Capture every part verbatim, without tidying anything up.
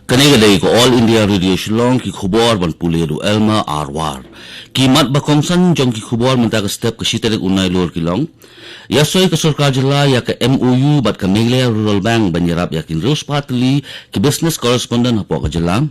Kane ka dei ka All India Radio Shillong, ki khubor ban pule da u Elmer Arwar. Ki mat ba kongsan jong ki khubor mynta ka step, ka shi tarik u Nailur ki long: Ïasoi ka sorkar jylla ïa ka M O U bad ka Meghalaya Rural Bank ban ïarap ïa ki hynriew spah tylli ki business correspondent hapoh ka jylla.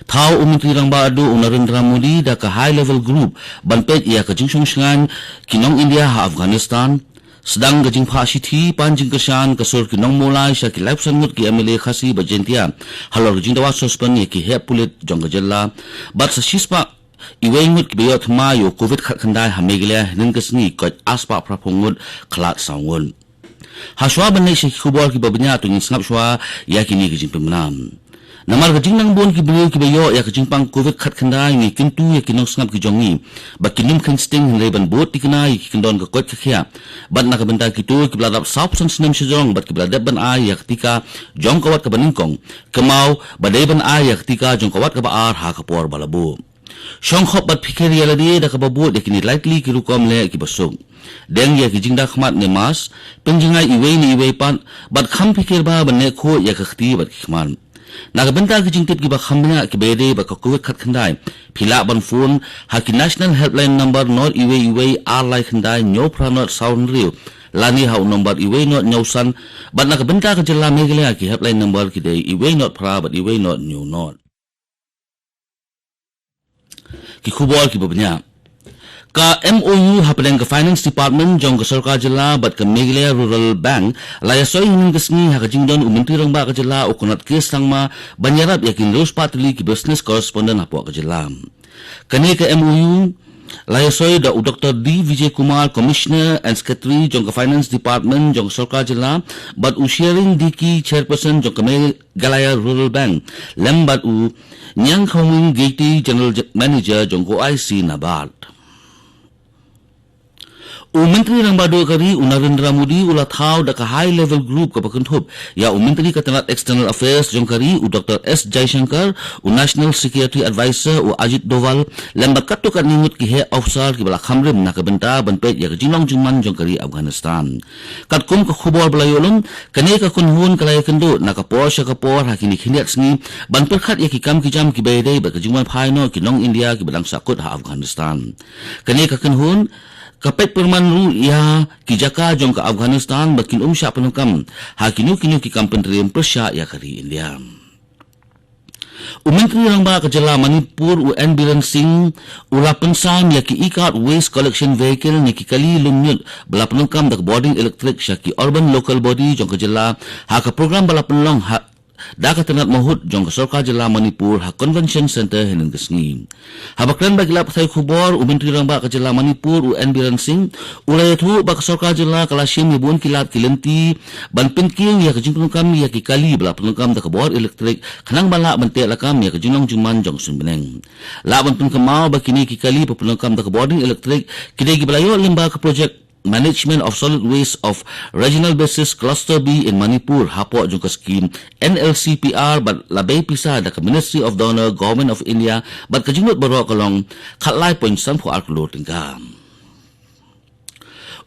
Thaw u Myntri Rangbah Duh u Narendra Modi da ka high level group ban peit ïa ka jingshong shngaiñ ki nong India ha Afghanistan. Sdang ka jingphah shithi pan jingkyrshan ka sur ki nong Mawlai sha ki laiphew san ngut ki M L A Khasi bad Jaintia halor ka jingdawa suspend ïa ki heh pulit jong ka jylla. Bad sa shispah iwei ngut kiba ïoh thma ïa u Covid khatkhyndai ha Meghalaya hynnin ka sngi, koit arspah phraphew ngut khlad saw ngut. Hashwa ban leit sha ki khubor kiba bniah, to ngin sngap shwa ïa kine ki jingpynbna. Namar ka jingnang bun ki briew kiba ïoh ïa ka jingpang Covid khatkhyndai, ngi kyntu ïa ki nongsngap ki jong ngi ba kin ym kheiñ sting hynrei ban bud tikna ïa ki kyndon ka koit ka khiah. Bad na ka bynta kito kiba la dap sawphew san snem shajrong bad kiba la dep ban ai ïa ka tika jong ka wat kaba nyngkong, kynmaw ba dei ban ai ïa ka tika jong ka wat kaba ar ha ka por ba la buh. Shong khop bad phikir ïa lade da kaba bud ïa kine lai tylli ki rukom leh kiba suk. Deng ïa ki jingda khmat ne mask, pynjngai iwei na iwei pat, bad kham phikir bha ban leh khuid ïa ka kti bad ki khmat. Na ka bynta ki jingtip kiba kham bniah kiba ïadei bad ka Covid khatkhyndai, phi lah ban phone ha ki National Helpline Number nod iwei iwei ar lai khyndai hynñiew phra nod saw hynriew, lane ha u number iwei nod hynñiew san, bad na ka bynta ka jylla Meghalaya ki helpline number ki dei iwei nod phra bad iwei nod hynñiew nod. Ki khubor kiba bniah. Ka M O U hapdeng ka Finance Department jong ka sorkar jylla bad ka Meghalaya Rural Bank la ïasoi hynnin ka sngi ha ka jingdon u Myntri Rangbah ka jylla u Conrad K Sangma ban ïarap ïa ki hynriew spah tylli ki business correspondent hapoh ka jylla. Kane ka M O U la ïasoi da u Doctor D Vijay Kumar, Commissioner and Secretary jong ka Finance Department jong ka sorkar jylla, bad u Shireen Dickey, Chairperson jong ka Meghalaya Rural Bank, lem bad u Nyangkhawming Geiti, General Manager jong ka O I C NABARD. U Myntri Rangbah Duh ka ri u Narendra Modi u la thaw da ka high level group kaba kynthup ïa u Myntri ka tnat External Affairs jong ka ri u Doctor S Jaishankar, u National Security Advisor u Ajit Doval, lem bad katto katne ngut ki heh officer kiba la kham rim na ka bynta ban peit ïa ka jinglong jingman jong ka ri Afghanistan. Katkum ka khubor ba la ïoh lum, kane ka kynhun ka la ïakynduh na ka por sha ka por ha kine ki khyndiat sngi ban pyrkhat ïa ki kam ki jam kiba ïadei bad ka jingwan phai noh ki nong India kiba dang sahkut ha Afghanistan. Kane ka kynhun ka peit pyrman ruh ïa ki jaka jong ka Afghanistan ba kin ym shah pyndonkam ha kino kino ki kam pyntriem pyrshah ïa ka ri India. U Myntri Rangbah ka jylla Manipur u N Biren Singh u la pynsam ïa ki e-cart waste collection vehicle ne ki kali lum ñiut ba la pyndonkam da ka bording elektrik sha ki urban local body jong ka jylla ha ka program ba la pynlong ha da ka tnat MAHUT jong ka sorkar jylla Manipur ha Convention Centre hynnin ka sngi. Haba kren bad ki lad pathai khubor, u Myntri Rangbah ka jylla Manipur u N Biren Singh u la ïathuh ba ka sorkar jylla ka la shim ïa bun ki lad ki lynti ban pynkiew ïa ka jingpyndonkam ïa ki kali ba la pyndonkam da ka bor elektrik khnang ba lah ban teh lakam ïa ka jinglong jingman jong ka suiñ bneng. Lah ban pynkynmaw ba kine ki kali ba pyndonkam da ka bording elektrik ki dei kiba la ïoh lyngba ka projek Management of Solid Waste of Regional Basis Cluster B in Manipur hapoh jong ka skim N L C P R bad la bei pisa da ka Ministry of DoNER, Government of India, bad ka jinglut baroh ka long khatlai point sanphew ar klur tyngka.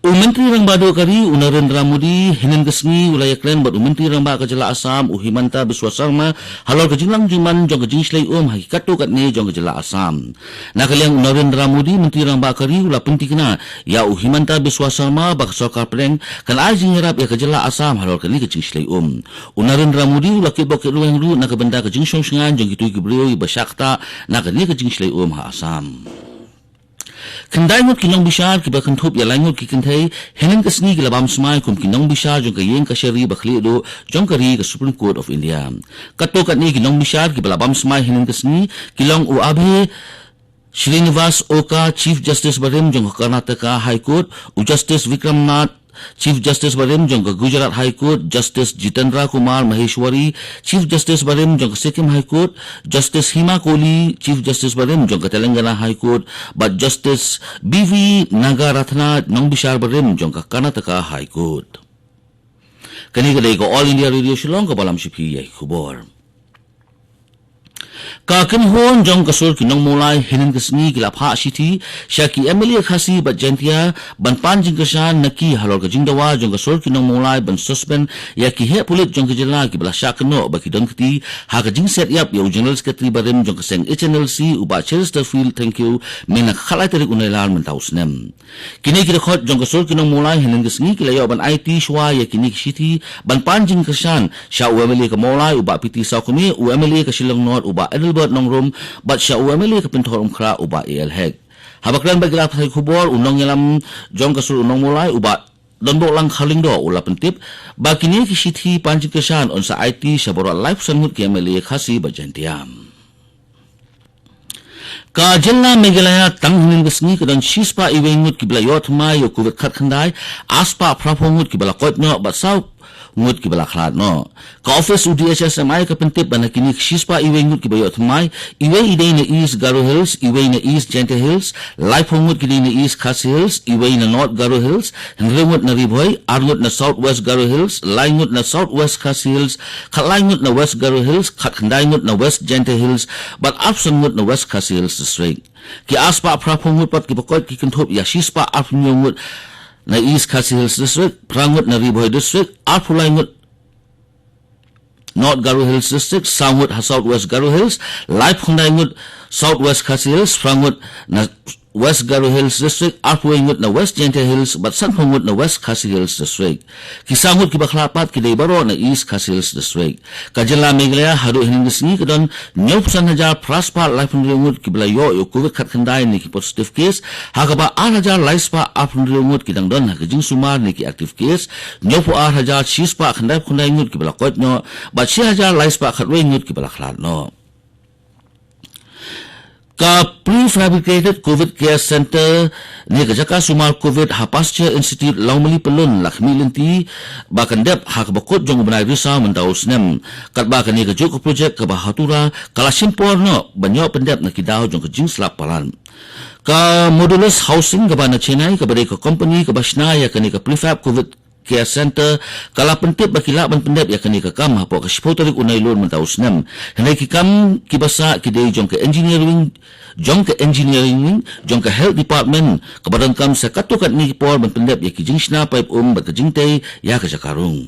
U Myntri Rangbah Duh ka ri u Narendra Modi hynnin ka sngi u la ïakren bad u Myntri Rangbah ka jylla Assam u Himanta Biswa Sarma halor ka jinglong jingman jong ka jingshlei um ha ki katto katne jong ka jylla Assam. Na ka liang u Narendra Modi, Myntri Rangbah ka ri u la pyntikna ïa u Himanta Biswa Sarma ba ka sorkar pdeng kan ai jingïarap ïa ka jylla Assam halor kane ka jingshlei um. U Narendra Modi u la kitbok kitrwiang ruh na ka bynta ka jingshong shngaiñ jong kito ki briew kiba shah ktah na kane ka jingshlei um ha Assam. Khyndai ngut ki nongbishar kiba kynthup ïa lai ngut ki kynthei hynnin ka sngi ki la bam smai kum ki nongbishar jong ka ïing kashari ba khlieh duh jong ka ri, ka Supreme Court of India. Katto katne ki nongbishar kiba la bam smai hynnin ka sngi ki long u Abhay Srinivas Oka, Chief Justice barim jong ka Karnataka High Court, u Justice Vikram Nath, Chief Justice barim jong ka Gujarat High Court, Justice Jitendra Kumar Maheshwari, Chief Justice barim jong ka Sikkim High Court, Justice Hima Kohli, Chief Justice barim jong ka Telangana High Court, bad Justice B V Nagarathna, nongbishar barim jong ka Karnataka High Court. Kane ka dei ka All India Radio Shillong kaba lam sha phi ïa ki khubor. Ka kynhun jong ka sur ki nong Mawlai hynnin ka sngi ki la phah shithi sha ki M L A Khasi bad Jaintia ban pan jingkyrshan na ki halor ka jingdawa jong ka sur ki nong Mawlai ban suspend ïa ki heh pulit jong ka jylla kiba la shah kynnoh ba ki don kti ha ka jingset ïap ïa u General Secretary barim jong ka seng H N L C u Bah Cheristerfield Thangkhiew mynne ka khatlai tarik u Nailar mynta u snem. Kine ki dkhot jong ka sur ki nong Mawlai hynnin ka sngi ki la ïoh ban aiti shuwa ïa kine ki shithi ban pan jingkyrshan sha u M L A ka Mawlai u Bah P T Sawkmie, u M L A ka Shillong North u Bah Adelbert Nongrum bad sha u M L A ka Pynthorumkhrah u Bah A L Hek. Haba kren bad ki lad pathai khubor, u nongïalam jong ka sur u nong Mawlai u Bah Donboklang Kharlyngdoh u la pyntip ba kine ki shithi pan jingkyrshan yn sa aiti sha baroh laiphew san ngut ki M L A Khasi bad Jaintia. Ka jylla Meghalaya tang hynnin ka sngi ka don shispah iwei ngut kiba la ïoh thymmai ïa u Covid khatkhyndai, arspah phraphew ngut kiba la koit noh bad saw ngut kiba la khlad noh. Ka office u D H S M I ka pyntip ba na kine shispah iwei ngut kiba ïoh thymmai, iwei i dei na East Garo Hills, iwei na East Jaintia Hills, laiphew ngut ki dei na East Khasi Hills, iwei na North Garo Hills, hynriew ngut na Ri Bhoi, ar ngut na South West Garo Hills, lai ngut na South West Khasi Hills, khatlai ngut na West Garo Hills, khatkhyndai ngut na West Jaintia Hills, bad arphew san ngut na West Khasi Hills District. Ki arspah phraphew ngut pat kiba koit ki kynthup ïa shispah arphew hynñiew ngut na East Khasi Hills District, phra ngut na Ri Bhoi District, arphew lai ngut North Garo Hills District, saw ngut ha South West Garo Hills, laiphew khyndai ngut South West Khasi Hills, phra ngut na West Garo Hills District, arphew wei ngut na West Jaintia Hills, bad sanphew ngut na West Khasi Hills District. Ki saw ngut kiba khlad pat ki dei baroh na East Khasi Hills District. Ka jylla Meghalaya haduh hynnin ka sngi ka don hynñiewphew san hajar phra spah laiphew hynriew ngut kiba la ïoh ïa u Covid khatkhyndai ne ki positive case, ha kaba ar hajar lai spah arphew hynriew ngut ki dang don ha ka jingsumar ne ki active case, hynñiewphew ar hajar shispah khyndaiphew khyndai ngut kiba la koit noh, bad shi hajar lai spah khatwei ngut kiba la khlad noh. Ka Prefabricated Covid Care Center ne ka jaka sumar Covid ha Pasteur Institute Lawmali Pyllun la khmih lynti ba kan dep ha kaba kut jong u bnai Risaw mynta u snem. Katba kane kajuh ka projek kaba ha Tura ka la shim por noh ban ïoh pyndep na ki daw jong ka jingslap palat. Ka Modulus Housing kaba na Chennai kaba dei ka company kaba shna ïa kane ka Prefab Covid Care Center ka la pyntip ba ki lah ban pyndep ïa kane ka kam hapoh ka shiphew tarik u Nailur mynta u snem. Hynrei ki kam kiba sah ki dei jong ka engineering, jong ka engineering wing, jong ka health department, kaba donkam sa katto katne ki por ban pyndep ïa ki jingshna paip um bad ka jingtei ïa ka jaka rung.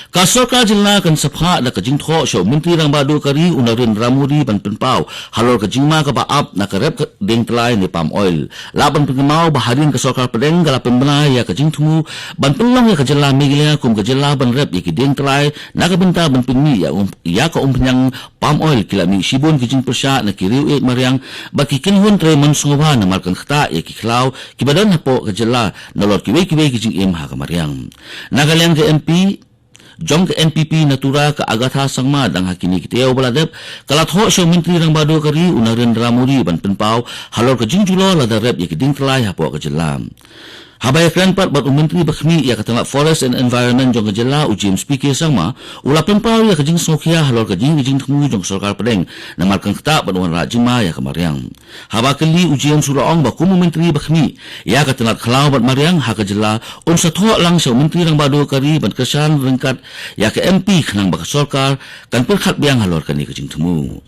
Ka sorkar jylla kan sa phah da ka jingthoh sha u Myntri Rangbah Duh ka ri u Narendra Modi ban pynpaw halor ka jingma kaba ap na ka rep ka dieng tlai ne palm oil. Lah ban pynkynmaw ba hadien ka sorkar pdeng ka la pynbna ïa ka jingthmu ban pynlong ïa ka jylla Meghalaya kum ka jylla ban rep ïa ki dieng tlai na ka bynta ban pynmih ïa um, ïa ka umphniang palm oil. Ki la mih shibun ki jingpyrshah na ki riew ïeit mariang bad ki kynhun trei mon sngewbha namar kan ktah ïa ki khlaw kiba don hapoh ka jylla nalor kiwei kiwei ki jingim ha ka mariang. Na ka liang ka M P jong ka N P P na Tura ka Agatha Sangma dang ha kine ki taïew ba la dep ka la thoh sha u Myntri Rangbah Duh ka ri u Narendra Modi ban pynpaw halor ka jingjulor lada rep ïa ki dieng tlai hapoh ka jylla. Haba ïakren pat bad u Myntri ba khmih ïa ka tnat Forest and Environment jong ka jylla u James P K Sangma u la pynpaw ïa ka jingsngewkhia halor ka jing, ka jingthmu jong ka sorkar pdeng namar kan ktah ban wanrah jingma ïa ka mariang. Haba kylli u James u la ong ba kum u Myntri ba khmih ïa ka tnat khlaw bad mariang ha ka jylla un sa thoh lang sha u Myntri Rangbah Duh ka ri ban kyrshan ryngkat ïa ka M P khnang ba ka sorkar kan pyrkhat biang halor kane ka jingthmu.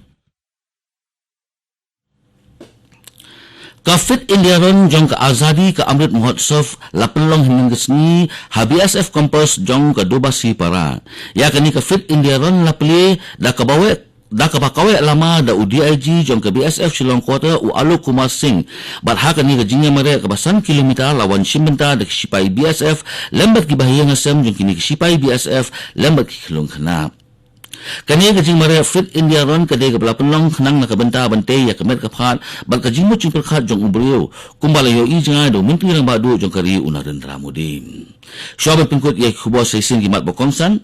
Ka Fit India Run jong ka Azadi ka Amrit Mahotsav la pynlong hynnin ka sngi ha B S F campus jong ka Dubasi Para. Ïa kane ka Fit India Run la plie da kaba weh, da kaba kaweh lama da u D I G jong ka B S F Shillong Quarter u Alok Kumar Singh. Bad ha kane ka jingïamareh kaba san kilometer la wan shim bynta da ki shipai B S F lem bad kiba ha ïing ha sem jong kine ki shipai B S F lem bad ki khyllung khynnah. Kane ka jingmareh Fit India Run ka dei kaba la pynlong khnang na ka bynta ban tei ïa ka met ka phad bad ka jingmut jingpyrkhat jong u briew, kumba la ïohi jngai da u Myntri Rangbah Duh jong ka ri u Narendra Modi. Shuwa ban pynkut ïa ki khubor sa shisien ki mat ba kongsan.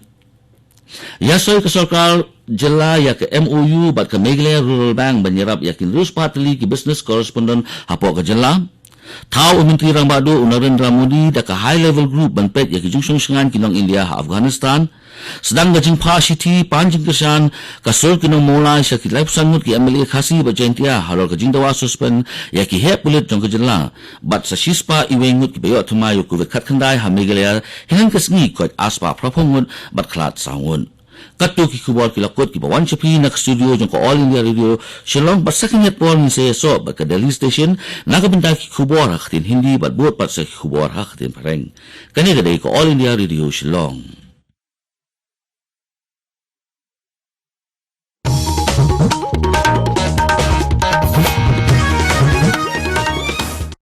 Ïasoi ka sorkar jylla ïa ka M O U bad ka Meghalaya Rural Bank ban ïarap ïa ki hynriew spah tylli ki business correspondent hapoh ka jylla. Thaw u Myntri Rangbah Duh u Narendra Modi da ka High Level Group ban peit ïa ki jingshong shngaiñ ki nong India ha Afghanistan. Sdang ka jingphah shithi pan jingkyrshan ka sur ki nong Mawlai sha ki laiphew san ngut ki M L A Khasi bad Jaintia halor ka jingdawa suspend ïa ki heh pulit jong ka jylla. Bad sa shispah uwei ngut kiba ïoh thymmai ïa u Covid khatkhyndai ha Meghalaya hynnin ka sngi koit arspah phraphew ngut bad khlad saw ngut. Katto ki khubor ki la kut kiba wan sha phi na ka studio jong ka All India Radio Shillong, bad sa khyndiat por ngin sa ïasoh bad ka Delhi Station na ka bynta ki khubor ha ka ktien Hindi bad bud pat sa ki khubor ha ka ktien Phareng. Kane ka dei ka All India Radio Shillong.